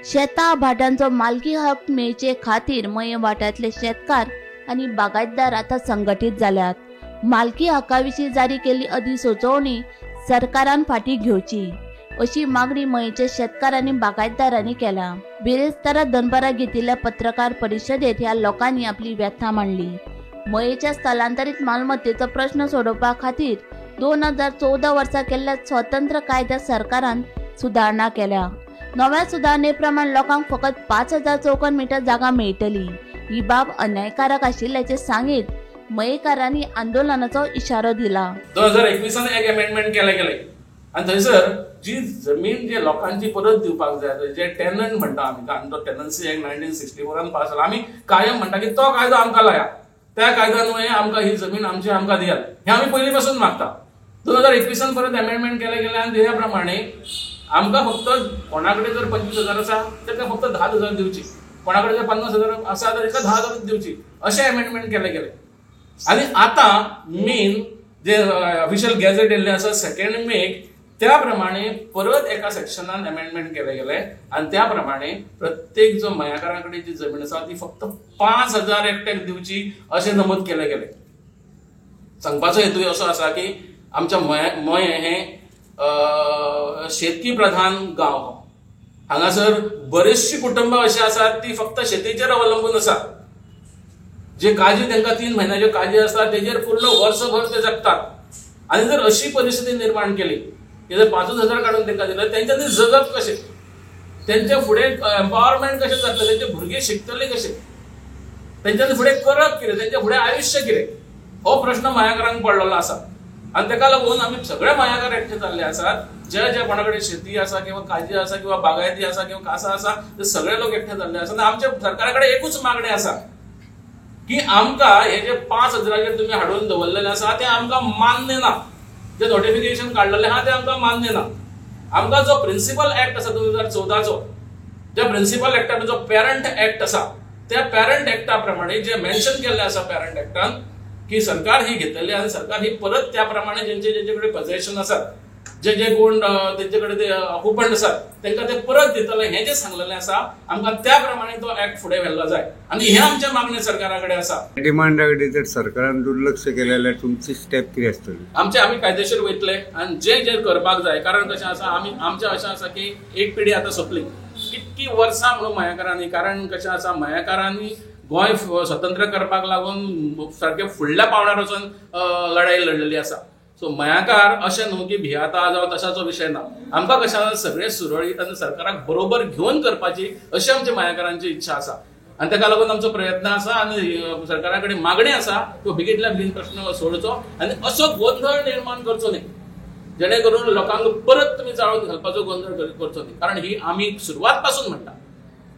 शेतां भाटांचो मालकी हक मेळचे खातीर मयें वाठारांतले शेतकार आनी बागायतदार आतां संघटीत जाल्यात. मालकी हक्का विशीं जारी केल्ली अधिसुचोवणी सरकारान फाटीं घेवची अशी मागणी मयेंच्या शेतकार आनी बागायतदारांनी केल्या. बिरेस्तारा दनपारां घेतिल्ल्या पत्रकार परिशदेत ह्या लोकांनी आपली व्यथा मांडली. मयेच्या स्थलांतरीत मालमत्तेचो प्रश्न सोडोवपा खातीर 2014 वर्सा केल्ल्या स्वतंत्र कायद्या सरकारान सुदारणा केल्या. नव्या सुदारणे प्रमाण लोकांक फकत 5000 चौखण मिटर जागा मेळटली. ही बाब अन्यायकारक आशिल्ल्याचें सांगीत मयेकारांनी आंदोलनाचो इशारो दिला. 2021 एक अमेंडमेंट केले गेले आनी थंयसर जी जमीन जे लोकांची परत दिवपाक जाय, जे टेनंट म्हणटा आमी, कारण तो टेनन्सी एक्ट 1964 पास जाला. आमी कायम म्हणटा की तो कायदो आमकां लाया, त्या कायद्यान आमकां ही जमीन आमची आमकां दियात, हें आमी पयलीं पासून मागता. 2021 परत अमेंडमेंट केले गेले आनी त्या प्रमाणे आमकां फक्त कोणा कडेन जर 25,000 आसा ताका फक्त 10,000 दिवची, कोणा कडेन जर 50,000 आसा तर ताका 10,000 दिवची, अशें अमेंडमेंट केले गेले. आनी आतां मेन जे ऑफिशियल गॅझेट येयल्लें आसा 2 मेक, त्या प्रमाणे परत एका सेक्शनान अमेंडमेंट केले गेले आनी त्या प्रमाणे प्रत्येक जो मयाकारा कडेन जी जमीन आसा ती फक्त 5,000 एकट्याक दिवची अशें नमूद केले गेले. सांगपाचो हेतू असो आसा की आमच्या मयें हें शेतकी प्रधान गांव. हांगासर बरेचशी कुटुंबां अशीं आसात ती फक्त शेतीचेर अवलंबून आसा. जे काजी तांकां 3 म्हयन्याच्यो काजी आसतात तेजेर पूर्ण वर्सभर ते जगतात. आनी जर अशी परिस्थिती निर्माण केली की जर 5,000 काडून तांकां दिले, तेंच्यांनी जगप कशें, तेंचे फुडें एम्पावरमेंट कशें जातलें, तेंचे भुरगीं शिकतलीं कशें, तेंच्यांनी फुडें करप कितें, तेंचे फुडें आयुश्य कितें, हो प्रश्न मयाकारांक पडलेलो आसा. आनी ताका लागून आमी सगळे मयाकार एकठे जाल्ले आसात. जे जे कोणा कडेन शेती आसा किंवा काजी आसा किंवा बागायती आसा किंवा कासां आसा ते सगळे लोक एकठे जाल्ले आसा. आनी आमच्या सरकारा कडेन एकूच मागणें आसा की आमकां हे जे 5,000 तुमी हाडून दवरलेले आसा ते आमकां मान्य ना, जे नोटिफिकेशन काडलेले आहा ते आमकां मान्य ना. आमकां जो प्रिन्सिपल एक्ट आसा 2014चो, ज्या प्रिन्सिपल एक्टान जो पेरंट एक्ट आसा त्या पेरंट एक्टा प्रमाणे जे मेन्शन केल्लें आसा पेरंट एक्टान की सरकार ही घेतलेली आनी सरकार ही परत त्या प्रमाणे जेंचे जेंचे कडेन पजेशन आसात, जे जे कोण तेंचे कडेन ते ऑक्युपंट आसात तांकां ते परत दितले हें जें सांगलेलें आसा आमकां त्या प्रमाणे तो एक्ट फुडें व्हेल्लो जाय आनी हें आमचें मागणें सरकारा कडेन आसा. डिमांडा कडेन जर सरकारान दुर्लक्ष केलें जाल्यार तुमची स्टेप कितें आसतली? आमचे आमी कायदेशीर वयतले आनी जे जे करपाक जाय, कारण कशें आसा आमी आमचें अशें आसा की एक पिढी आतां सोंपली, कितकी वर्सां म्हणून मयेकारांनी, कारण कशें आसा मयेकारांनी गोंय स्वतंत्र करपाक लागून सारकें फुडल्या पावंड्यार वचून लढाई लढलेली आसा. सो मयाकार अशें न्हू की भियाता जावं तशाचो विशय ना, आमकां कशें सगळें सुरळीत आनी सरकाराक बरोबर घेवन करपाची अशी आमची मयाकारांची इच्छा आसा आनी ताका लागून आमचो प्रयत्न आसा आनी सरकारा कडेन मागणी आसा तो बेगींतल्या बेगीन प्रश्न सोडचो आनी असो गोंदळ निर्माण करचो न्ही जेणे करून लोकांक परत तुमी जाळून घालपाचो गोंदळ करचो न्ही. कारण ही आमी सुरवात पासून म्हणटा,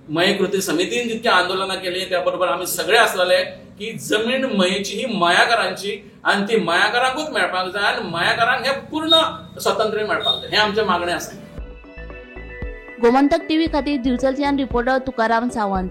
मयें कृती समितीन जितकी आंदोलनां केली त्या बरोबर आमी सगळे आसलेले की जमीन मयेची ही मयाकारांची आनी ती मयाकारांकूच मेळपाक जाय आनी मयाकारांक हें पूर्ण स्वातंत्र्य मेळपाक जाय, हें आमचें मागणें आसा. गोमंतक टीव्ही खातीर दिवचलच्यान रिपोर्टर तुकाराम सावंत.